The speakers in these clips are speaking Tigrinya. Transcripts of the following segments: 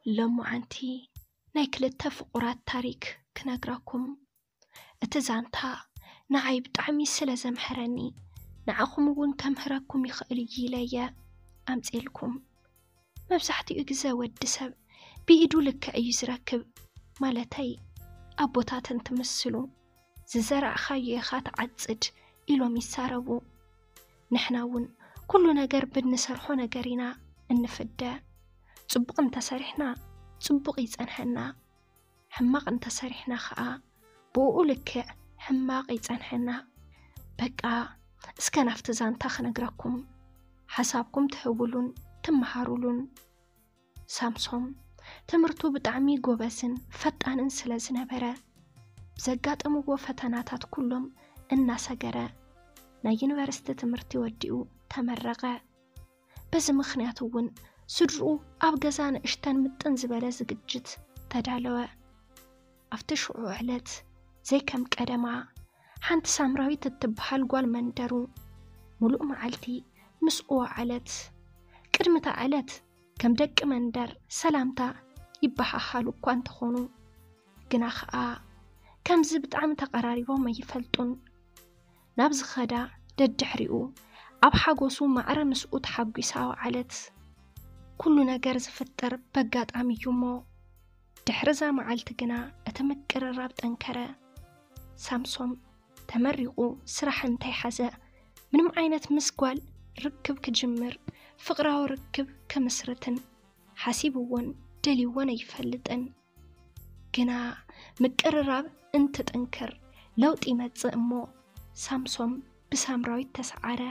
ሎማዓንቲ ናይ ክልተ ፍቑራት ታሪክ ክነግረኩም። እቲ ዛንታ ንዓይ ብጣዕሚ ስለ ዘምሀረኒ፣ ንዓኹም እውን ከምህረኩም ይኽእል እዩ ኢለ እየ ኣምፅኤልኩም። መብዛሕትኡ ግዘ ወዲ ሰብ ብኢዱ ልክዕ እዩ ዝረክብ፣ ማለተይ ኣቦታት እንትምስሉ፣ ዝዘራእኻዮ ኢኻ ትዓፅድ ኢሎም ይዛረቡ። ንሕና እውን ኩሉ ነገር ብንሰርሖ ነገር ኢና እንፍደ። ፅቡቕ እንተሰሪሕና ፅቡቕ ይፀንሐና፣ ሕማቕ እንተሰሪሕና ኸዓ ብኡ ልክዕ ሕማቕ ይፀንሐና። በቃ እስከ ናብቲ ዛንታ ክነግረኩም፣ ሓሳብኩም ትህቡሉን ትመሃሩሉን። ሳምሶም ትምህርቱ ብጣዕሚ ጎበዝን ፈጣንን ስለ ዝነበረ፣ ብዘጋጠምዎ ፈተናታት ኩሎም እናሰገረ ናይ ዩኒቨርሲቲ ትምህርቲ ወዲኡ ተመረቐ። በዚ ምኽንያት እውን ስድርኡ ኣብ ገዛ ንእሽተን ምጥን ዝበለ ዝግጅት ተዳለወ። ኣብቲ ሽዑ ዕለት ዘይከም ቀደማ፣ ሓንቲ ሳምራዊት እትበሃል ጓል መንደሩ ሙሉእ መዓልቲ ምስኡ ወዓለት። ቅድሚ እታ ዕለት ከም ደቂ መንደር ሰላምታ ይበሃሃሉ እኳ እንተኾኑ፣ ግና ኸኣ ከምዚ ብጣዕሚ ተቐራሪቦም ኣይፈልጡን። ናብ ዝኸዳ ደድሕሪኡ ኣብ ሓጎሱ ማዕረ ምስኡ ተሓጒሳ ወዓለት። ኩሉ ነገር ዝፍጠር በጋጣሚ እዩ እሞ፣ ድሕሪ እዛ መዓልቲ ግና እቲ ምቅርራብ ጠንከረ። ሳምሶም ተመሪቑ ስራሕ እንተይሓዘ፣ ምንም ዓይነት ምስ ጓል ርክብ ክጅምር፣ ፍቕራዊ ርክብ ክምስርትን ሓሲብዎን ደልይዎን ኣይፈልጥን። ግና ምቅርራብ እንትጥንክር ለውጢ ይመጽእ እሞ፣ ሳምሶም ብሳምራዊት ተሰዓረ።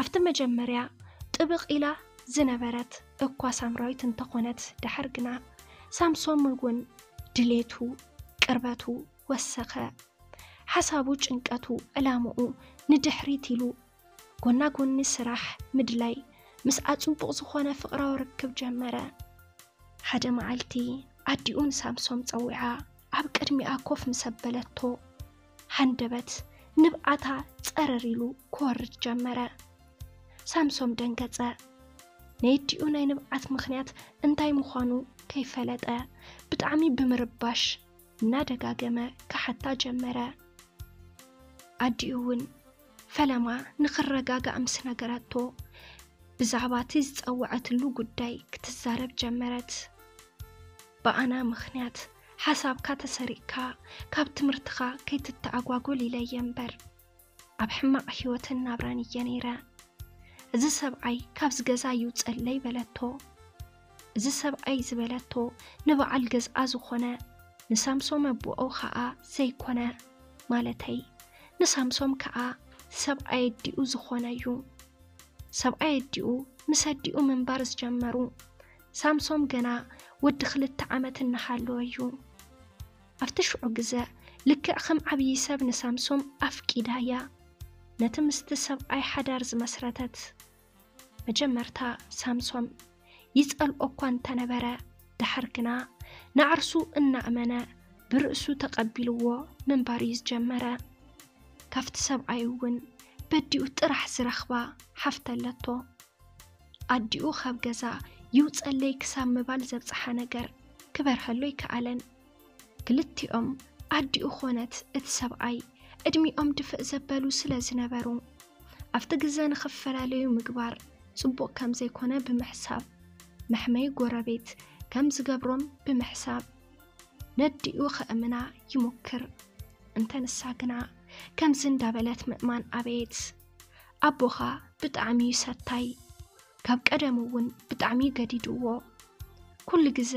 ኣብቲ መጀመርያ ጥብቕ ኢላ ዝነበረት እኳ ሳምራዊት እንተኾነት፣ ደሓር ግና ሳምሶም እውን ድሌቱ፣ ቅርበቱ ወሰኸ። ሓሳቡ፣ ጭንቀቱ፣ ዕላምኡ ንድሕሪት ኢሉ፣ ጎና ጎኒ ስራሕ ምድላይ፣ ምስኣ ጽቡቕ ዝኾነ ፍቕራዊ ርክብ ጀመረ። ሓደ መዓልቲ ኣዲኡ ንሳምሶም ጸዊዓ ኣብ ቅድሚኣ ኮፍ ምስ ኣበለቶ፣ ሃንደበት ንብዓታ ጸረር ኢሉ ክወርድ ጀመረ። ሳምሶም ደንገጸ። ናይ ኣዲኡ ናይ ንብዓት ምኽንያት እንታይ ምዃኑ ከይፈለጠ፣ ብጣዕሚ ብምርባሽ እናደጋገመ ክሓታ ጀመረ። ኣዲኡ እውን ፈለማ ንኽረጋጋእ ምስ ነገረቶ፣ ብዛዕባ እቲ ዝጸወዐትሉ ጉዳይ ክትዛረብ ጀመረት። ብኣና ምኽንያት ሓሳብካ ተሰሪቕካ ካብ ትምህርትኻ ከይትተኣጓጎል ኢለ እየ እምበር፣ ኣብ ሕማቕ ህይወትን ናብራን እየ ነይረ። እዚ ሰብኣይ ካብዚ ገዛ ይውጸለይ በለቶ። እዚ ሰብኣይ ዝበለቶ ንበዓል ገዝኣ ዝኾነ፣ ንሳምሶም ኣቦኦ ኸኣ ዘይኮነ፣ ማለተይ ንሳምሶም ከኣ ሰብኣይ ኣዲኡ ዝኾነ እዩ። ሰብኣይ ኣዲኡ ምስ ኣዲኡ ምንባር ዝጀመሩ ሳምሶም ገና ወዲ ክልተ ዓመት እናሃለወ እዩ። ኣብቲ ሽዑ ግዘ ልክዕ ከም ዓብዪ ሰብ ንሳምሶም ኣፍቂዳያ ነቲ ምስቲ ሰብኣይ ሓዳር ዝመስረተት። መጀመርታ ሳምሶም ይጸልኦ እኳ እንተነበረ፣ ደሓር ግና ንዓርሱ እናእመነ ብርእሱ ተቐቢልዎ ምንባር እዩ ዝጀመረ። ካብቲ ሰብኣይ እውን በዲኡ ጥራሕ ዝረኽባ ሓፍቲ ኣለቶ። ኣዲኡ ካብ ገዛ ይውጸለይ ክሳብ ምባል ዘብጽሓ ነገር ክበርሀሉ ኣይከኣለን። ክልቲኦም ኣዲኡ ኾነት እቲ ሰብኣይ ዕድሚኦም ድፍእ ዘበሉ ስለ ዝነበሩ፣ ኣብቲ ግዘ ንኽፈላለዩ ምግባር ጽቡቕ ከም ዘይኮነ ብምሕሳብ፣ መሕመዪ ጎረቤት ከም ዝገብሮም ብምሕሳብ ነዲኡ ከእምና ይሙክር። እንተ ንሳ ግና ከምዚ እንዳበለት ምእማን ኣበየት። ኣቦኻ ብጣዕሚ እዩ ሰታይ። ካብ ቀደሙ እውን ብጣዕሚ ገዲድዎ። ኩሉ ግዘ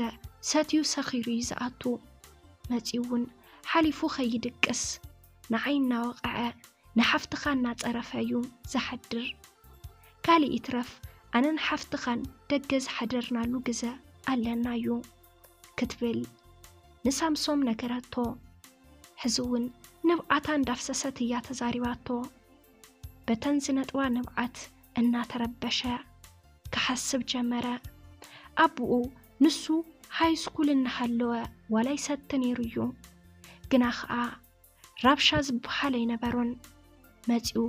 ሰትዩ ሰኺሩ እዩ ዝኣቱ። መፂኡ እውን ሓሊፉ ከይድቅስ ንዓይ እናወቕዐ ንሓፍትኻ እናፀረፈ እዩ ዝሓድር። ካሊእ ይትረፍ ኣነን ሓፍትኻን ደገ ዝሓደርናሉ ግዘ ኣለና እዩ ክትብል ንሳምሶም ነገረቶ። ሕዚ እውን ንብዓታ እንዳፍሰሰት እያ ተዛሪባቶ። በተን ዝነጥባ ንብዓት እናተረበሸ ክሓስብ ጀመረ። ኣቡኡ ንሱ ሃይ ስኩል እናሃለወ ዋላ ይሰቲ ነይሩ እዩ። ግና ኸኣ ራብሻ ዝበሃል ኣይነበሮን። መጺኡ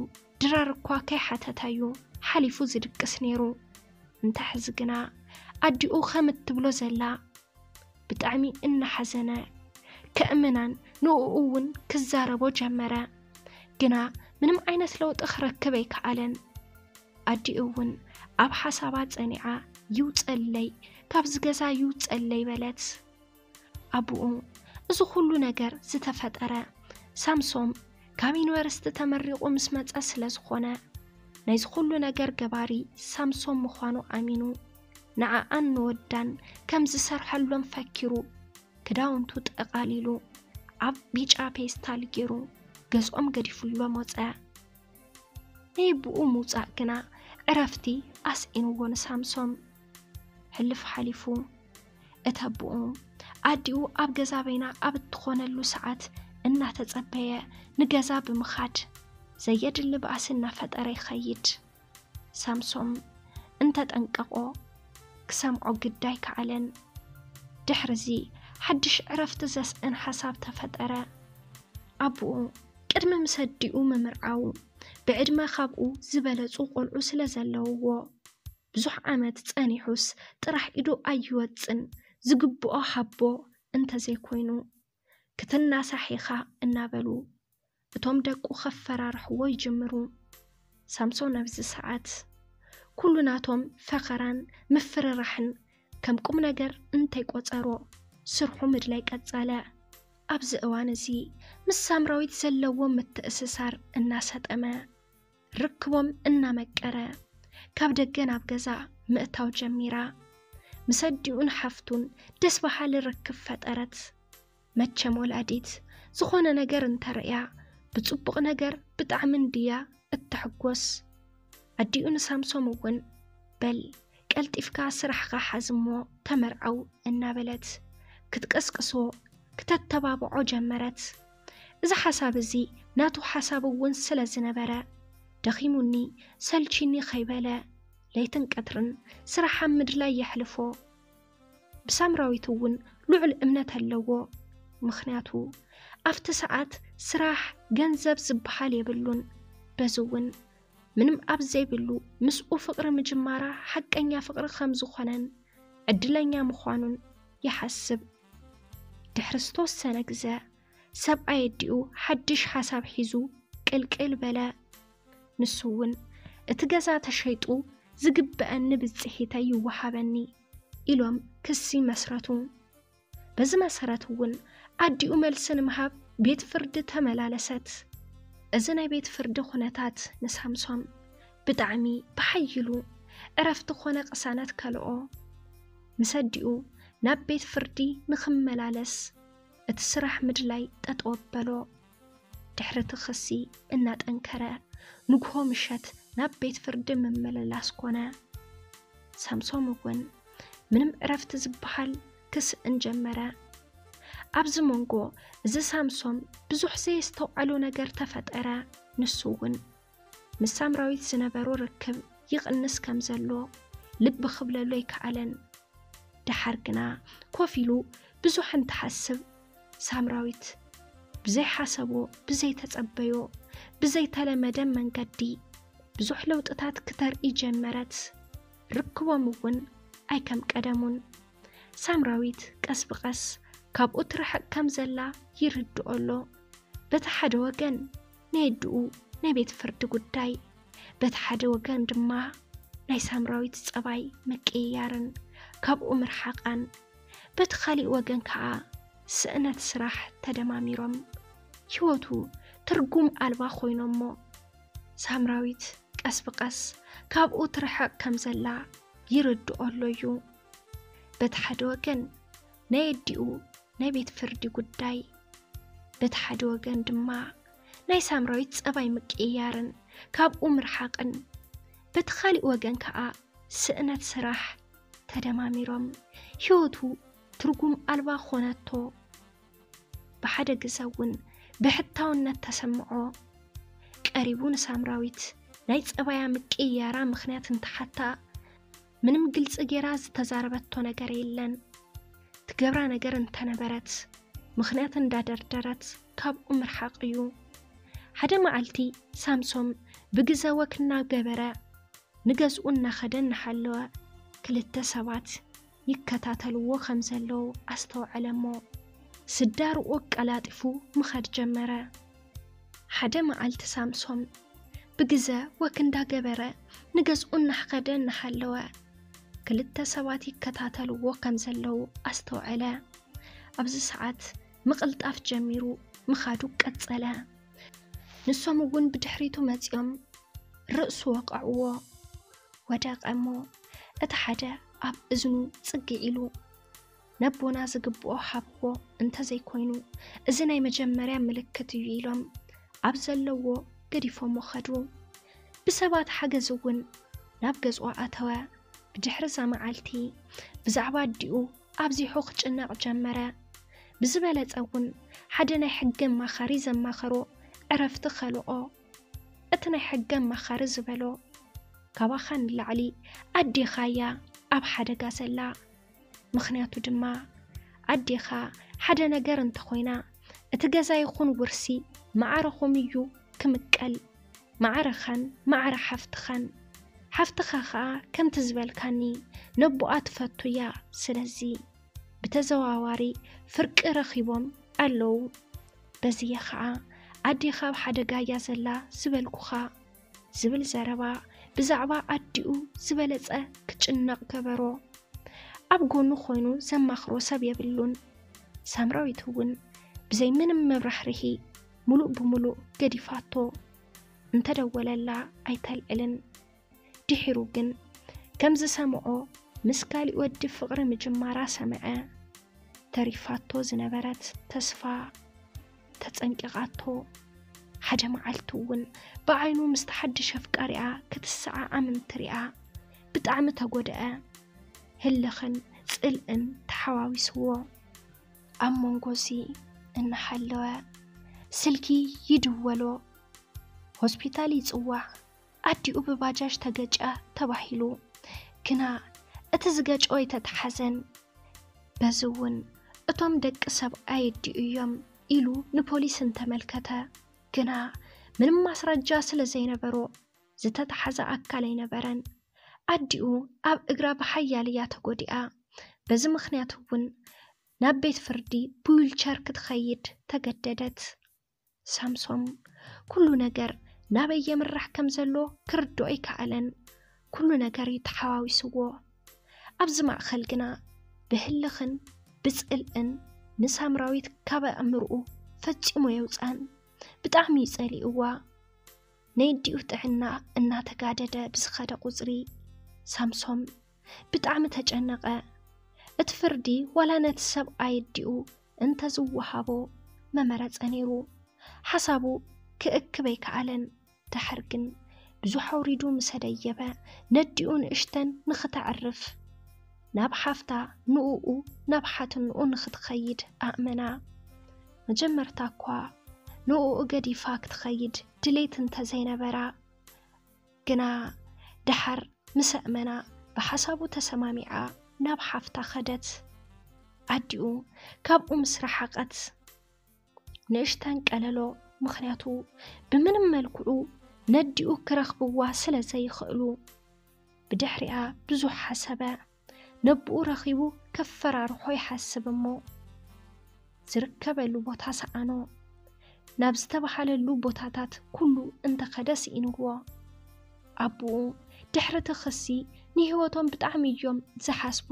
ድራር እኳ ከይሓተተ እዩ ሓሊፉ ዝድቅስ ነይሩ። እንተ ሕዚ ግና ኣዲኡ ከም እትብሎ ዘላ ብጣዕሚ እናሓዘነ ከእምናን ንእኡ እውን ክዛረቦ ጀመረ። ግና ምንም ዓይነት ለውጢ ክረክብ ኣይከኣለን። ኣዲኡ እውን ኣብ ሓሳባ ጸኒዓ፣ ይውጸለይ፣ ካብዚ ገዛ ይውጸለይ በለት። ኣቡኡ፣ እዚ ኩሉ ነገር ዝተፈጠረ ሳምሶም ካብ ዩኒቨርሲቲ ተመሪቑ ምስ መጸ ስለ ዝኾነ፣ ናይዚ ኩሉ ነገር ገባሪ ሳምሶም ምዃኑ ኣሚኑ፣ ንዓኣን ንወዳን ከም ዝሰርሐሎም ፈኪሩ፣ ክዳውንቱ ጠቓሊሉ ኣብ ቢጫ ፔስታል ገይሩ ገዝኦም ገዲፉሎም ወጸ። ናይ ኣቡኡ ምውጻእ ግና ዕረፍቲ ኣስኢንዎ ንሳምሶም። ሕልፍ ሓሊፉ፣ እቲ ኣቡኡ ኣዲኡ ኣብ ገዛ በይና ኣብ እትኾነሉ ሰዓት እናተጸበየ ንገዛ ብምኻድ ዘየድሊ ባእሲ እናፈጠረ ይኸይድ። ሳምሶም እንተጠንቀቖ ክሰምዖ ግዲ ኣይከኣለን። ድሕርዚ ሓድሽ ዕረፍቲ ዘስእን ሓሳብ ተፈጠረ። ኣቡኡ ቅድሚ ምስ ኣዲኡ ምምርዓዉ ብዕድመ ካብኡ ዝበለጹ ቆልዑ ስለ ዘለውዎ፣ ብዙሕ ዓመት ጸኒሑስ ጥራሕ ኢዱ ኣይወጽን፣ ዝግብኦ ሃቦ እንተዘይኮይኑ ክትናሳሕ ኢኻ እናበሉ እቶም ደቁ ከፈራርሕዎ ይጅምሩ። ሳምሶን ኣብዚ ሰዓት ኩሉ ናቶም ፈኸራን ምፍርራሕን ከም ቁም ነገር እንተይቆጸሮ ስርሑ ምድላይ ቀጸለ። ኣብዚ እዋን እዚ ምስ ሳምራዊት ዘለዎ ምትእስሳር እናሰጠመ ርክቦም እናመቀረ ካብ ደገ ናብ ገዛ ምእታው ጀሚራ። ምስ ኣዲኡን ሓፍቱን ደስ በሃሊ ርክብ ፈጠረት። መቸም ወላዲት ዝኾነ ነገር እንተርእያ ብጽቡቕ ነገር ብጣዕሚ እንድያ እትሕጎስ። ኣዲኡ ንሳምሶም እውን በል ቀልጢፍካ ስራሕኻ ሓዝሞ ተመርዓው እናበለት ክትቀስቅሶ ክተተባብዖ ጀመረት። እዚ ሓሳብ እዚ ናቱ ሓሳብ እውን ስለ ዝነበረ ደኺሙኒ ሰልቺኒ ከይበለ ለይትን ቀትርን ስራሕ ኣብ ምድላይ የሕልፎ። ብሳምራዊት እውን ልዑል እምነት ኣለዎ። ምኽንያቱ ኣብቲ ሰዓት ስራሕ ገንዘብ ዝበሃል የብሉን። በዚ እውን ምንም ኣብ ዘይብሉ ምስኡ ፍቕሪ ምጅማራ ሓቀኛ ፍቕሪ ከም ዝኾነን ዕድለኛ ምዃኑን ይሓስብ። ድሕሪ ዝተወሰነ ግዘ ሰብኣይ ኣዲኡ ሓድሽ ሓሳብ ሒዙ ቅልቅል በለ። ንሱ እውን እቲ ገዛ ተሸይጡ ዝግበኣኒ ብፅሒተይ ይወሃበኒ ኢሎም ክሲ መስረቱ። በዚ መሰረት እውን ኣዲኡ መልሲ ንምሃብ ቤት ፍርዲ ተመላለሰት። እዚ ናይ ቤት ፍርዲ ኩነታት ንሳምሶም ብጣዕሚ ብሓይሉ ዕረፍቲ ኮነ ቅሳነት ከልኦ። ምስ ኣዲኡ ናብ ቤት ፍርዲ ንክመላለስ እቲ ስራሕ ምድላይ ጠጠው ኣበሎ። ድሕሪ እቲ ክሲ እናጠንከረ ንግሆ ምሸት ናብ ቤት ፍርዲ ምምልላስ ኮነ። ሳምሶም እውን ምንም ዕረፍቲ ዝበሃል ክስእን ጀመረ። ኣብዚ መንጎ እዚ ሳምሶም ብዙሕ ዘየስተውዓሎ ነገር ተፈጠረ። ንሱ እውን ምስ ሳምራዊት ዝነበሮ ርክብ ይቕንስ ከም ዘሎ ልቢ ክብለሉ ኣይከኣለን። ደሓር ግና ኮፍ ኢሉ ብዙሕ እንትሓስብ ሳምራዊት ብዘይሓሰቦ፣ ብዘይተጸበዮ፣ ብዘይተለመደ መንገዲ ብዙሕ ለውጥታት ክተርኢ ጀመረት። ርክቦም እውን ኣይከም ቀደሙን። ሳምራዊት ቀስ ብቐስ ካብኡ ትርሕቕ ከም ዘላ ይርድኦ ኣሎ። በቲ ሓደ ወገን ናይ ኣድኡ ናይ ቤት ፍርዲ ጉዳይ፣ በቲ ሓደ ወገን ድማ ናይ ሳምራዊት ጸባይ ምቅይያርን ካብኡ ምርሓቓን፣ በቲ ካሊእ ወገን ከኣ ስእነት ስራሕ ተደማሚሮም ህይወቱ ትርጉም ኣልባ ኮይኖሞ። ሳምራዊት ቀስ ብቐስ ካብኡ ትርሕቕ ከም ዘላ ይርድኦ ኣሎ እዩ። በቲ ሓደ ወገን ናይ ኣዲኡ ናይ ቤት ፍርዲ ጉዳይ፣ በቲ ሓደ ወገን ድማ ናይ ሳምራዊት ጸባይ ምቅይያርን ካብኡ ምርሓቕን፣ በቲ ካሊእ ወገን ከኣ ስእነት ስራሕ ተደማሚሮም ህይወቱ ትርጉም ኣልባ ኾነቶ። ብሓደ ግዘ እውን ብሕታውነት ተሰምዖ። ቀሪቡ ንሳምራዊት ናይ ጸባያ ምቅይያራ ምኽንያት እንተሓታ ምንም ግልጺ ጌራ ዝተዛረበቶ ነገር የለን። ትገብራ ነገር እንተነበረት ምኽንያት እንዳደርደረት ካብኡ ምርሓቕ እዩ። ሓደ መዓልቲ ሳምሶም ብግዘ ወክ እናገበረ ንገዝኡ እናኸደ እናሓለወ ክልተ ሰባት ይከታተልዎ ከም ዘለዉ ኣስተውዐለ እሞ፣ ስዳርኡ ኣቀላጢፉ ምኻድ ጀመረ። ሓደ መዓልቲ ሳምሶም ብግዘ ወክ እንዳገበረ ንገዝኡ እናኸደ እናሃለወ፣ ክልተ ሰባት ይከታተልዎ ከም ዘለዉ ኣስተውዐለ። ኣብዚ ሰዓት ምቕልጣፍ ጀሚሩ ምኻዱ ቀጸለ። ንሶም እውን ብድሕሪቱ መጺኦም ርእሱ ወቐዕዎ። ወደቐ እሞ፣ እቲ ሓደ ኣብ እዝኑ ጽግዕ ኢሉ፣ "ነቦና ዝግብኦ ሃብዎ እንተዘይኮይኑ፣ እዚ ናይ መጀመርያ ምልክት እዩ" ኢሎም ኣብ ዘለዎ ገዲፎሞ ኸዱ። ብሰባት ሓገዝ እውን ናብ ገዝኡ ኣተወ። ብድሕሪ እዛ መዓልቲ፣ ብዛዕባ ኣዲኡ ኣብዚሑ ክጭነቕ ጀመረ። ብዝበለጸ እውን፣ ሓደ ናይ ሕጊ ኣማኻሪ ዘማኸሮ ዕረፍቲ ከልኦ። እቲ ናይ ሕጊ ኣማኻሪ ዝበሎ፣ "ካባኻ ንላዕሊ ኣዴኻ እያ ኣብ ሓደጋ ዘላ። ምኽንያቱ ድማ፣ ኣዴኻ ሓደ ነገር እንተኾይና፣ እቲ ገዛ ይኹን ውርሲ ማዕረኹም እዩ ክምቀል። ማዕረኻን ማዕረ ሓፍትኻን። ሓፍትኻ ኸኣ ከምቲ ዝበልካኒ ነቦኣ ትፈቱ እያ። ስለዚ ብተዘዋዋሪ ፍርቂ ረኺቦም ኣለዉ። በዚ እየ ኸኣ ኣዴኻ ኣብ ሓደጋ እያ ዘላ ዝበልኩኻ" ዝብል ዘረባ ብዛዕባ ኣዲኡ ዝበለጸ ክጭነቕ ገበሮ። ኣብ ጎኑ ኮይኑ ዘማኽሮ ሰብ የብሉን። ሳምራዊት እውን ብዘይ ምንም መብራህርሂ ምሉእ ብምሉእ ገዲፋቶ። እንተደወለላ ኣይተልዕልን። ድሒሩ ግን ከም ዝሰምዖ ምስ ካሊእ ወዲ ፍቕሪ ምጅማራ ሰምዐ። ተሪፋቶ ዝነበረት ተስፋ ተጸንቂቓቶ። ሓደ መዓልቲ እውን ብዓይኑ ምስቲ ሓድሽ ኣፍቃሪኣ ክትሰዓዓም እንትሪኣ ብጣዕሚ ተጎድአ። ህልኽን ጽልእን ተሓዋዊስዎ። ኣብ መንጎ እዚ እናሃለወ ስልኪ ይድወሎ፣ ሆስፒታል ይጽዋዕ። ኣዲኡ ብባጃጅ ተገጭያ ተባሂሉ። ግና እቲ ዝገጭኦ ኣይተተሓዘን። በዚ እውን እቶም ደቂ ሰብኣይ ኣዲኡ እዮም ኢሉ ንፖሊስ እንተመልከተ፣ ግና ምንም ማስረጃ ስለ ዘይነበሮ ዝተተሓዘ ኣካል ኣይነበረን። ኣዲኡ ኣብ እግራ ብሓያል እያ ተጎዲኣ። በዚ ምኽንያት እውን ናብ ቤት ፍርዲ ብዊልቸር ክትኸይድ ተገደደት። ሳምሶም ኩሉ ነገር ናበይ የምርሕ ከም ዘሎ ክርድኦ ኣይከኣለን። ኩሉ ነገር እዩ ተሓዋዊስዎ። ኣብዚ ማእኸል ግና ብህልኽን ብጽልእን ንሳምራዊት ካብ ኣእምርኡ ፈጺሙ የውጻን። ብጣዕሚ እዩ ጸሊእዋ። ናይ ኣዲኡ ጥዕና እናተጋደደ ብዝኸደ ቁጽሪ ሳምሶም ብጣዕሚ ተጨነቐ። እቲ ፍርዲ ዋላ ነቲ ሰብኣይ ኣዲኡ እንተዝወሃቦ መመረጸ ነይሩ። ሓሳቡ ክእክብ ኣይከኣለን። ደሓር ግን ብዙሕ ኣውሪዱ ምስ ኣደየበ፣ ነዲኡ ንእሽተን ንኽተዕርፍ፣ ናብ ሓፍታ ንኡኡ ናብ ሓትንኡ ንኽትኸይድ ኣእመና። መጀመርታ እኳ ንኡኡ ገዲፋ ክትኸይድ ድሌት እንተዘይነበራ፣ ግና ደሓር ምስ ኣእመና ብሓሳቡ ተሰማሚዓ ናብ ሓፍታ ኸደት። ኣዲኡ ካብኡ ምስ ረሓቐት ንእሽተን ቀለሎ፣ ምኽንያቱ ብምንም መልክዑ ነዲኡ ክረኽብዋ ስለ ዘይኽእሉ። ብድሕሪኣ ብዙሕ ሓሰበ። ነብኡ ረኺቡ ከፈራርሖ ይሓስብ እሞ ዝርከበሉ ቦታ ሰኣኖ። ናብ ዝተባሃለሉ ቦታታት ኩሉ እንተኸደ ስኢንዎ። ኣቦኡ ድሕሪ እቲ ክሲ ንህይወቶም ብጣዕሚ እዮም ዝሓስቡ።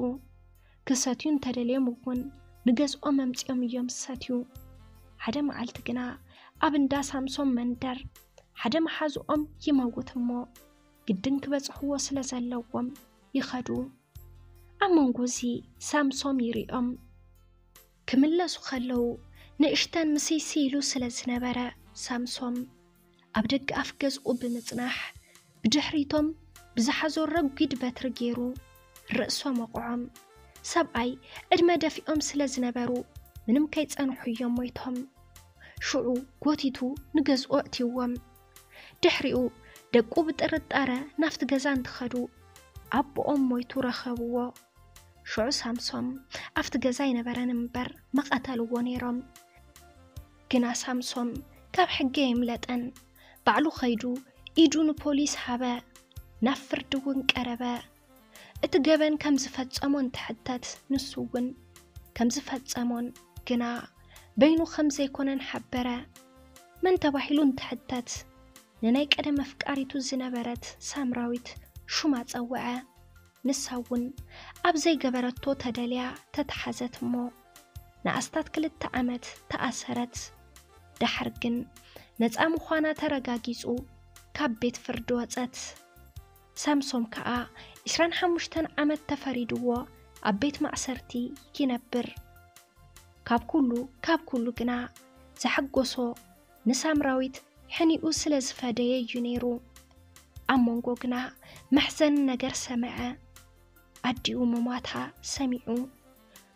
ክሰትዩ እንተደልዮም እውን ንገዝኦም ኣምጺኦም እዮም ዝሰትዩ። ሓደ መዓልቲ ግና ኣብ እንዳ ሳምሶም መንደር ሓደ መሓዝኦም ይመውት እሞ ግድን ክበጽሕዎ ስለ ዘለዎም ይኸዱ። ኣብ መንጎ እዚ ሳምሶም ይሪኦም። ክምለሱ ከለዉ ንእሽተን ምስይሲ ኢሉ ስለ ዝነበረ ሳምሶም ኣብ ደገ ኣፍ ገዝኡ ብምጽናሕ ብድሕሪቶም ብዝሓዞ ረጒድ በትሪ ገይሩ ርእሶም ወቕዖም። ሰብኣይ ዕድመ ደፊኦም ስለ ዝነበሩ ምንም ከይጸንሑ እዮም ሞይቶም። ሽዑ ጎቲቱ ንገዝኡ ኣእትይዎም። ድሕሪኡ ደቁ ብጥርጣረ ናብቲ ገዛ እንትኸዱ ኣቦኦም ሞይቱ ረኸብዎ። ሽዑ ሳምሶም ኣብቲ ገዛ ኣይነበረን እምበር መቐተልዎ ነይሮም። ግና ሳምሶም ካብ ሕጊ የምለጠን። ባዕሉ ኸይዱ ኢዱ ንፖሊስ ሃበ። ናብ ፍርዲ እውን ቀረበ። እቲ ገበን ከም ዝፈጸሞ እንትሕተት፣ ንሱ እውን ከም ዝፈጸሞን ግና በይኑ ከም ዘይኮነን ሓበረ። መን ተባሂሉ እንትሕተት፣ ንናይ ቀደም ኣፍቃሪቱ ዝነበረት ሳምራዊት ሹማ ጸውዐ። ንሳ እውን ኣብ ዘይገበረቶ ተደልያ ተተሓዘት እሞ ንኣስታት ክልተ ዓመት ተኣሰረት። ደሓር ግን ነፃ ምዃና ተረጋጊጹ ካብ ቤት ፍርዲ ወጸት። ሳምሶም ከኣ ዕስራን ሓሙሽተን ዓመት ተፈሪድዎ ኣብ ቤት ማእሰርቲ ይነብር። ካብ ኩሉ ካብ ኩሉ ግና ዘሐጎሶ ንሳምራዊት ሕኒኡ ስለ ዝፈደየ እዩ ነይሩ። ኣብ መንጎ ግና መሕዘኒ ነገር ሰምዐ። ኣዲኡ ምሟታ ሰሚዑ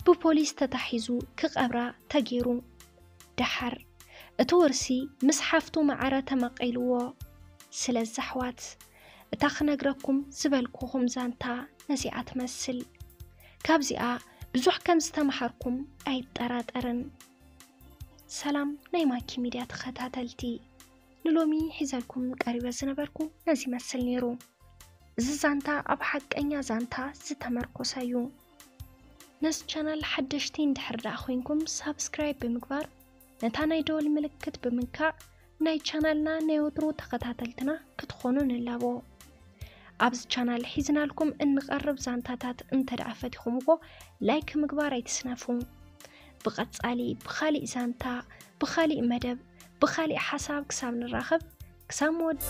ብፖሊስ ተታሒዙ ክቐብራ ተገይሩ። ደሓር እቲ ወርሲ ምስ ሓፍቱ ማዕረ ተመቒልዎ። ስለዚ ኣሕዋት፣ እታ ክነግረኩም ዝበልኩኹም ዛንታ ነዚኣ ትመስል። ካብዚኣ ብዙሕ ከም ዝተምሃርኩም ኣይጠራጠርን። ሰላም ናይ ማኪ ሚድያ ተኸታተልቲ፣ ንሎሚ ሒዘልኩም ቀሪበ ዝነበርኩ ነዚ ይመስል ነይሩ። እዚ ዛንታ ኣብ ሓቀኛ ዛንታ ዝተመርኮሰ እዩ። ነዚ ቻናል ሓደሽቲ እንድሕር ደኣ ኮይንኩም ሳብስክራይብ ብምግባር ነታ ናይ ደወል ምልክት ብምንካእ ናይ ቻናልና ናይ ወትሩ ተኸታተልትና ክትኾኑ ንላቦ። ኣብዚ ቻናል ሒዝናልኩም እንቐርብ ዛንታታት እንተ ደኣ ፈቲኹምዎ ላይክ ምግባር ኣይትስነፉ። ብቐጻሊ ብኻሊእ ዛንታ፣ ብኻሊእ መደብ፣ ብኻሊእ ሓሳብ ክሳብ ንራኸብ፣ ክሳብ መወድ